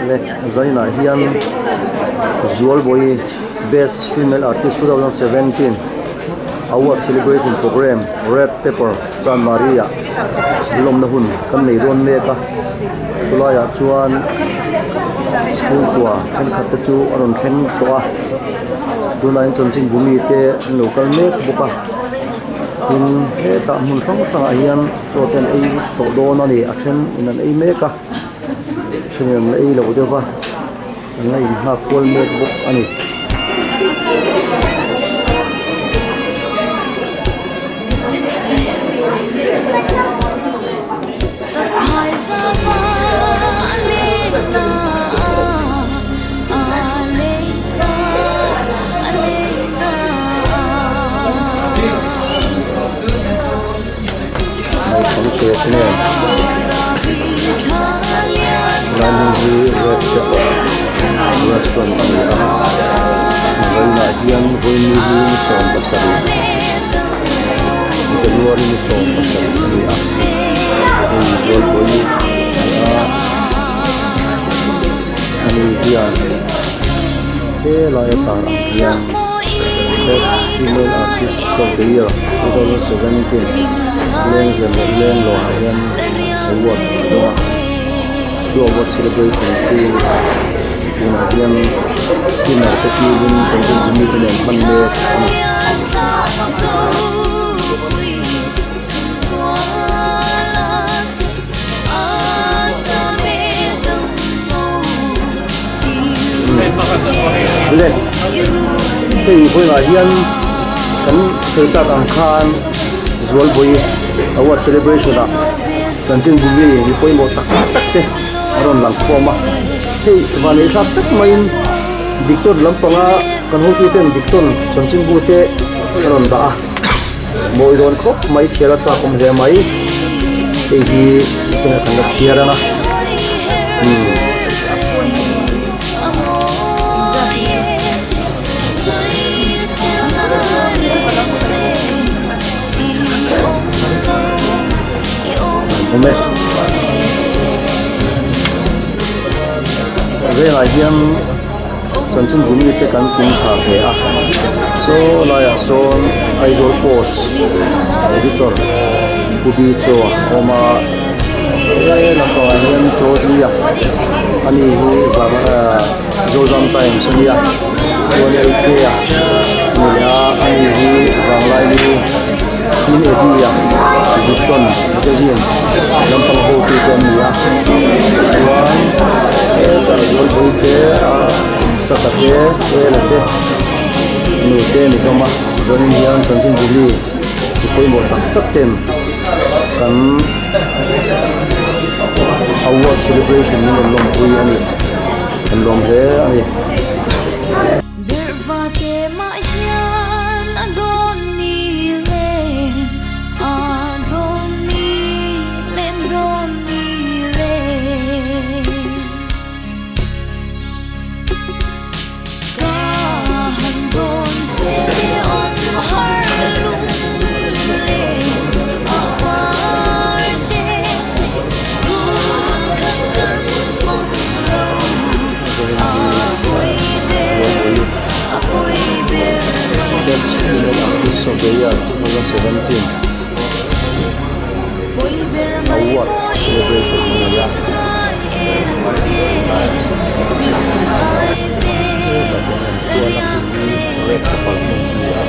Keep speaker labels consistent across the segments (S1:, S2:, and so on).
S1: Le zainah hian Zualbawi best female artist 2017 award celebration programme red pepper chanmari ah lawmna hun kan nei dawn mek a chulaiah chuan chhungkua thenkhat te chu a rawn thleng tawh a tunah hian chanchin bumi te an lo kal mek bawk a tin hetah hmun hrang hrangah hian chaw te an ei tawh dawn a ni a then in an ei mek a then in an la ei lo deuh va an la inghak kual mek bawk a ni. Naupang te te nen helai hmun hi red pepper restaurant a ni a vawiinah hian vawini hi ni 17 January ni 17 a ni a hei Zawlpui a ni a ani hian helai a tar ang hian best female artist of the year 2017 Lengzem leh Lenglawng ah hian award a dawng a chu award celebration chu tunah hian dinner te kilin chanchin bumi te nen hman mek a ni. Le hei vawiinah hian kan sawi tak ang khan Zualbawi award celebration ah chanchin bumi mi pawimawh tak tak te a rawn lang khawm a hei vanei thlak tak maiin diktawn lampanga kan hotu ten diktawn chanchin bu te a rawn dah a mawi dawn khawp mai chhiar a chak awm hle mai hei hi tunah kan la chhiar ang a umm. Awm e vengah hian chanchin bu mite kan pum tha hle a saw laiah sawn Aizawl post editor Pu B chaw a awm a he lampangah hian chaw hi a ani hi Zozam times a nia chuan LK a ni leh a ani hi Vanglaini Queen Eddie a Diktawn magazine lampang hotu te an ni a chuan hetah Zawlpui te a saka te ela te nu te ni hlawm a zanin hian chanchin bumi mi pawimawh tak tak ten kan award celebration min rawn lawmpui a ni kan lawm hle a ni. Best Female Artist of the Year 2017 Award Celebration a ni a. Red chapal hmun a ni a.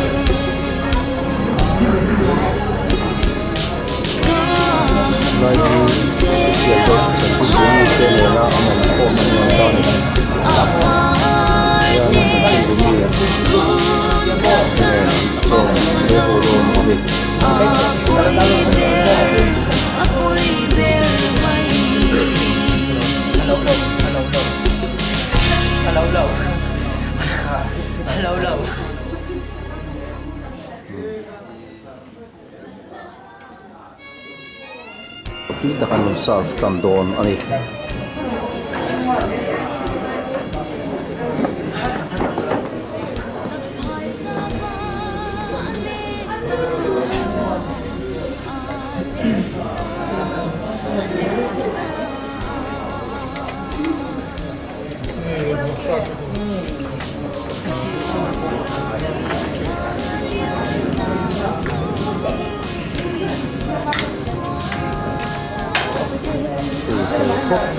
S1: Lai hi official te chanchin bul mi te nena an awm khawm a ni ang ta a ni. Hian chanchin bul mi te nen chaw an ei ho dawn a ni. Tui tak an rawn serve tan dawn a ni. Tui hmel khawp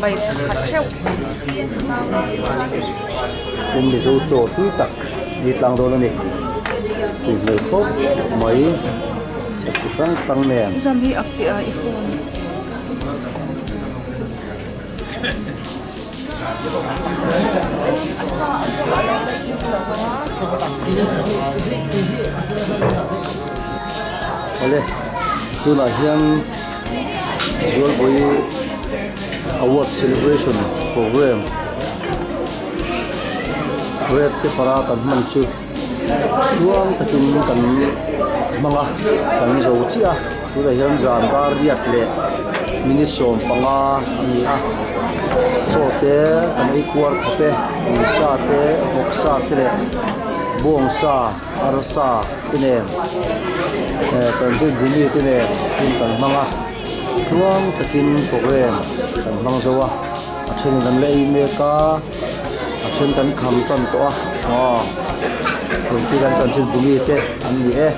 S1: mai. Tin Mizo chaw tui tak ni tlang dawn a ni. Tui hmel khawp mai sa chi hrang hrang nen. Awle tunah hian Zualpui award celebration program red paper a kan hman chu tluang takin kan hmang a kan zo chiah a tunah hian zan dar riat leh minute 15 a ni a chaw te kan ei kuar khawp e uisa te vawksa te leh bawngsa arsa te nen eh chanchin bumi te nen hun kan hmang a tluang takin program kan hmang zo a a thenin an la ei mek a. A then kan kham tan tawh a aw tun khi kan chanchin bumi te an ni e.